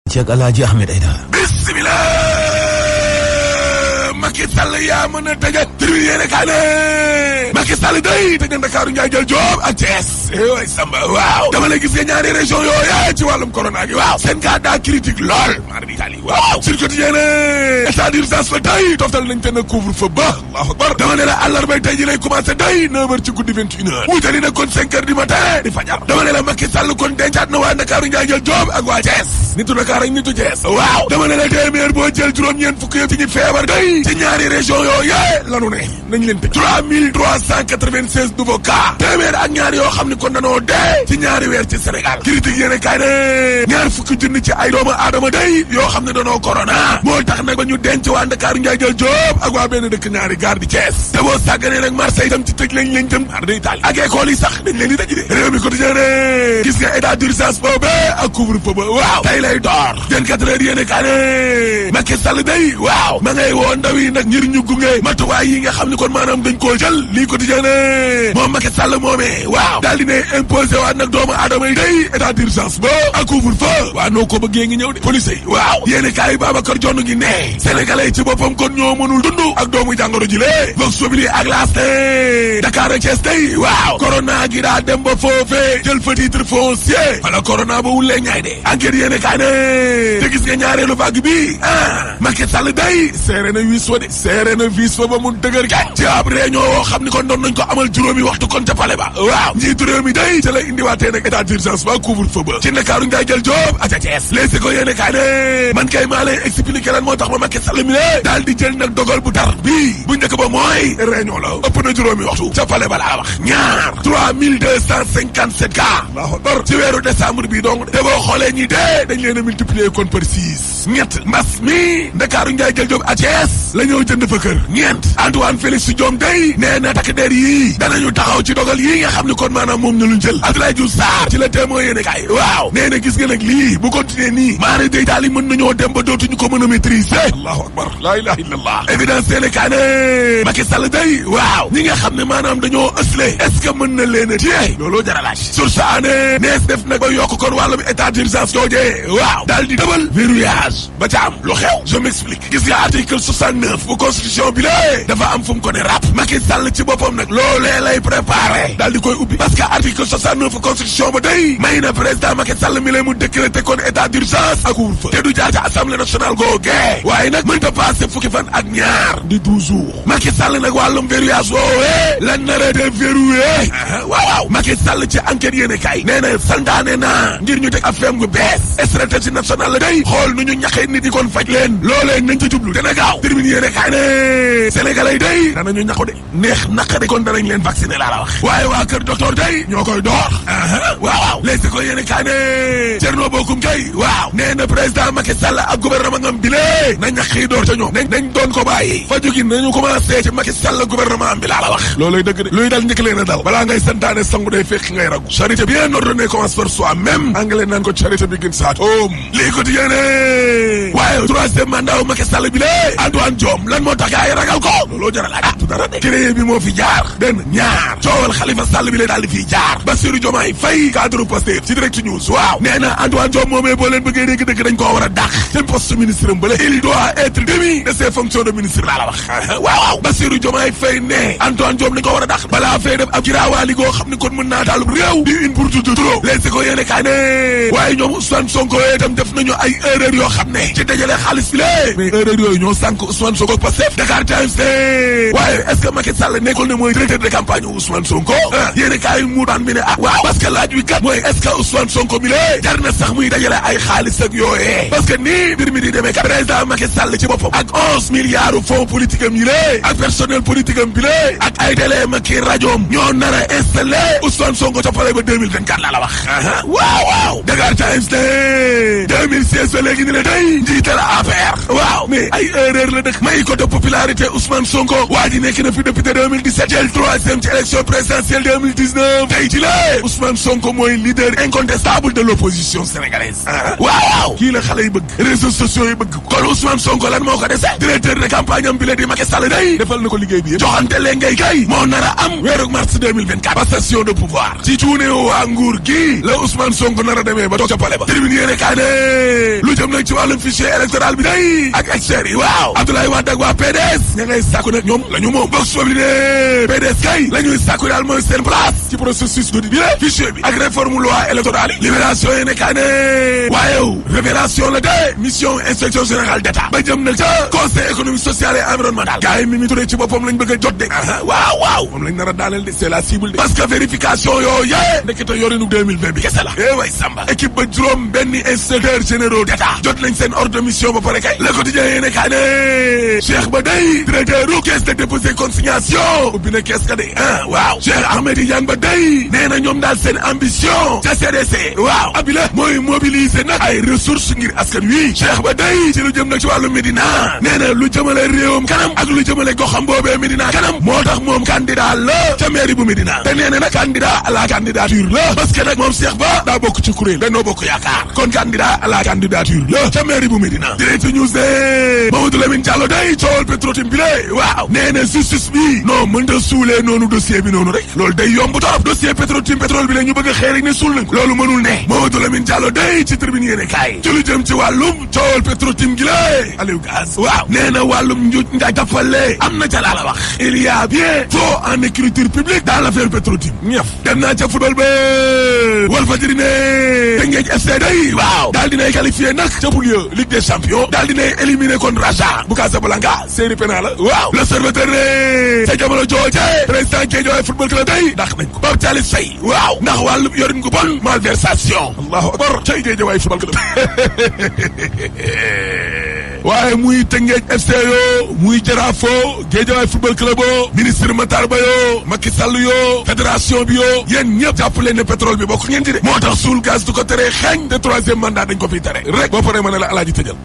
ci ak Alaaji Ahmed Aïdara. Bismillah. Macky Sall yaa mën a tëjee tribune yéene kaa ne Macky Sall day tëj na Ndakaaru Ndiaye jël Joob ak Thiès way Samba waaw dama lay gis nga ñaari région yooyu ci wàllum corona gi waaw seen cas daa critique lool maa di Italie waaw sur quotidien état d'urgence la tey toftal nañ te na couvre-feu ba Allahu akbar dama ne la àllarba tey ji lay commencé day 9h ci guddi 21h wutali na kon 5h du matin di fajar dama ne la Macky Sall kon dencaat na waa Ndakaaru Ndiaye jël Joob ak waa Thiès nitu Dakar ak nitu Thiès waaw dama ne la téeméer boo jël juróom-ñeent fukk yëpp ci ñi feebar day ci ñaari région yooyu lanu ne nañ leen tëj 3396 nouveaux cas téeméer ak ñaar yoo xam ne kon danoo dee ci ñaari weer ci Sénégal critique yéene kaay ne ñaar fukki junni ci ay doomu aadama day yoo xam ne danoo corona moo tax nag ba ñu denc waa Ndakaaru Ndiaye jël Joob ak waa benn dëkk ñaari gaar di Thiès te boo sàgganee nag Marseille itam ci tëj lañ leen jëm ar de Italie ak école yi sax dañ leen di tëj de réew mi quotidien ne gis nga état d'urgence boobu ak couvre-feu ba waaw tey lay door 24 heures yéene kaay ne Macky Sall day waaw ma ngay woo ndaw yi nag ngir ñu gunge matuwaay yi nga xam ne kon maanaam dañ koo jël lii quotidien ne moom Macky Sall moomee waaw daal di ne imposé waat nag doomu aadama yi day état d'urgence ba ak couvre-feu waaw noo ko bëggee ngi ñëw de police yi waaw yéene kaay Babacar Dione ngi ne sénégalais ci boppam kon ñoo mënul dund ak doomu jàngoro ji lee vox populi ak laas ne Dakar ak Thiès day waaw corona gi daa dem ba foofee jël fa titre foncier wala corona ba wulee ñaay de enquête yéene kaay ne te gis nga ñaareelu vague bi Macky Sall day seere na wiis wa de seere na wiis fa ba mun dëgër kay ci ab réunion woo xam ni kon doon nañ ko amal juróomi waxtu kon ca pale ba waaw njiitu réew mi day ca la indiwaatee nag état d'urgence ba couvre-feu ba ci Ndakaaru Ndiaye jël Joob ak ca Thiès léegi ko yéene kaay ne man kay maa lay expliquer lan moo tax ma Macky Sall mi ne daal di jël nag dogal bu tar bii bu njëkk ba mooy réunion la ëpp na juróomi waxtu ca pale ba laa wax ñaar 3257 cas Allahu ci weeru décembre bi donc te boo xoolee ñi dee dañ leen a multiplier kon par 6 ñett mbas mi Ndakaaru Ndiaye jël Joob ak Thiès la ñëw jënd fa kër ñeent Antoine Félix Diome day nee na takk der yii danañu taxaw ci dogal yii nga xam ne kon maanaam moom ñu luñ jël Abdoulaye Diouf Sarr ci la témoin yéene kaay waaw nee na gis nga nag lii bu continuer nii maari day daal yi mën nañoo dem ba dootuñu ko mën a maîtriser Allahu akbar la ilaha illallah évidence yéene kaay ne Macky Sall day waaw ñi nga xam ne maanaam dañoo ësle est-ce que mën na leen a téye looloo jar a laaj sur ça année nees def nag ba yokk kon wàllum état d'urgence joojee waaw daal di dëbal verrouillage ba ca am lu xew je m'explique gis nga article 69 bu constitution bi lée dafa am fu mu ko ne rap Macky Sall ci boppam nag loolee lay préparé daal di koy ubbi parce que article 69 constitution ba day may na président Macky Sall mi lay mu décréter kon état d'urgence ak couvre-feu te du jaar ca assemblée nationale googee waaye nag mënta passé fukki fan ak ñaar di 12 jours Macky Sall nag wàllum verrouillage woowee lan nar de verrouillé waaw Macky Sall ci enquête yéene kay nee na santaane naa ngir ñu teg ab feem gu bees stratégie nationale la day xool nu ñu ñaxee nit yi kon faj leen loolee nañ ca jublu dana gaaw termine yéene kay ne sénégalais yi day danañu ñaxu de neex naqari kon danañ leen vacciner laa la wax waaye waa kër docteur day ñoo koy door waaw léegi ko yéene kay ne Thierno Bocoum kay waaw nee na président Macky Sall ak gouvernement am bi lee na ñax yi door ca ñoom nañ doon ko bàyyi fa jógi nañu commencé ci Macky Sall gouvernement am bi laa la wax looloy dëgg de luy dal njëkk leen a dal balaa ngay santaane sangu day fekk ngay ragu charité bien ordonnée commence par soi-même anglais naan ko charité begins at home lii ko di yéene waaye troisième mandat Macky Sall bi lee Antoine Diome lan moo tax gaa yi ragal ko looloo jaral ak dara de créé bi moo fi jaar benn ñaar coowal Khalifa Sall bi lee daal di fii jaar Bassirou Diomaye Faye cadre Pastef ci direct news waaw nee na Antoine Diome moomee boo leen bëggee dégg dëgg dañ koo war a dàq seen poste ministre am bële il doit être démis de ses fonctions de ministre laa la wax waaw Bassirou Diomaye Faye ne Antoine Diome dañ ko war a dàq balaa fay def ab giraawaali goo xam ne kon mën naa taalub réew di une pour tout trop les ko yéene kaay ne waaye ñoom Ousmane Sonko itam def nañu ay erreur yoo xam ne ci dajale xaalis bi lée mais erreur yooyu ñoo sànk Ousmane Sonko Pastef Dakar Times ne waaye est-ce que Macky Sall nekkul ne mooy directeur de campagne Ousmane Sonko yéene kaay mu daan bi ne waaw parce que laaj wi kat mooy est-ce que Ousmane Sonko mi lée jar na sax muy dajale ay xaalis ak yooyee parce que nii mbir mi di demee kat président Macky Sall ci boppam ak 11 milliards fonds politique am yi lée ak personnel politique am bi lée ak ay télé Macky rajoom ñoo nar a installé Ousmane Sonko ca palais ba 2024 laa la wax waaw Dakar Times ne 2016 ba léegi ni la day njiital APR waaw mais ay erreur la dëkk may ko de popularité Ousmane Sonko waa ji nekk na fi député 2017 jël troisième ci élection présidentielle 2019 tey ci la Ousmane Sonko mooy leader incontestable de l'opposition sénégalaise waaw kii la xale yi bëgg réseaux sociaux yi bëgg kon Ousmane Sonko lan moo ko dese directeur de campagne am bi la di Macky Sall day defal na ko liggéey bi yëpp joxante leen ngay kay moo nar a am weeru mars 2024 passation de pouvoir ci cuune waa nguur gi la Ousmane Sonko nar a demee ba toog ca palais ba termine yéene kaa ne lu jëm nag wàllum fichier électoral bi day ak experts yi waaw Abdoulaye Wade ak waa PDS ña ngay sàkku nag ñoom la ñu moom box boobu ne PDS kay la ñuy sàkku daal mooy seen place ci processus d'audit bi la fichier bi ak réforme loi électorale yi libération yi nekkaa ne waayew révélation la de mission inspection générale d'état ba jëm nag ca conseil économique social et environnemental gars yi Mimi Touré ci boppam lañ bëgg a jot de waaw moom lañ nar a daaneel de c'est la cible de parce que vérification yoo yee ndekete yorinu 2020 bi kese la way samba équipe ba juróom benn inspecteurs généraux d'état jot nañ seen ordre de mission ba pare kay le quotidien yi nekkaa ne Cheikh ba day directeur u caisse de dépôt et consignation ubbi na caisse ka de waaw Cheikh Ahmed Tidiane ba day nee na ñoom daal seen ambition ca CDC waaw abi la mooy mobiliser nag ay ressources ngir askan wi Cheikh ba day ci lu jëm nag ci wàllu Médina nee na lu jëmale réewam kanam ak lu jëmale goxam boobee Médina kanam moo tax moom candidat la ca mairie bu Médina te nee na nag candidat à la candidature la parce que nag moom Cheikh Ba daa bokk ci kuréel Benno Bokk Yaakaar kon candidat à la candidature la ca mairie bu Médina Direct News de Mamadou Lamine Diallo day coowal Petro-Tim bi lé waaw nee na justice bi non mënta suulee noonu dossier bi noonu rek loolu day yomb torop dossier Petro-Tim pétrole bi la ñu bëgg a xëy rek ne suul nañ ko loolu mënul ne Mamadou Lamine Diallo day ci tribune yéene kaay ci lu jëm ci wàllum coowal Petro-Tim gi lé Aliou Gaz waaw nee na wàllum njuuj njaaj tappale am na ca laa la wax il y a bien faux en écriture publique dans l'affaire Petro-Tim ñëf dem naa ca football ba Walfadjri ne Teungueth FC day waaw daal dinay qualifié nag ca poule ya Ligue des Champions daal dinay éliminé contre Raja bu Casablanca série pénal la waaw l'Observateur ne ca jamono jooje président Guédiawaye football club day ndax nañ ko Pape Thialis Faye waaw ndax wàllu yorin gu bon malversation allahu akbar ca Guédiawaye football club waaye muy Teungueth FC yoo muy Jaraaf yoo Guédiawaye football club yoo ministre Matar Ba yoo Macky Sall yoo fédération bi yoo yéen ñëpp jàpp leen ne pétrole bi bokk ngeen ci de moo tax suul gaz du ko tere xeeñ te troisième mandat dañ ko fiy tere rek boo paree ma ne la alaaji tëjal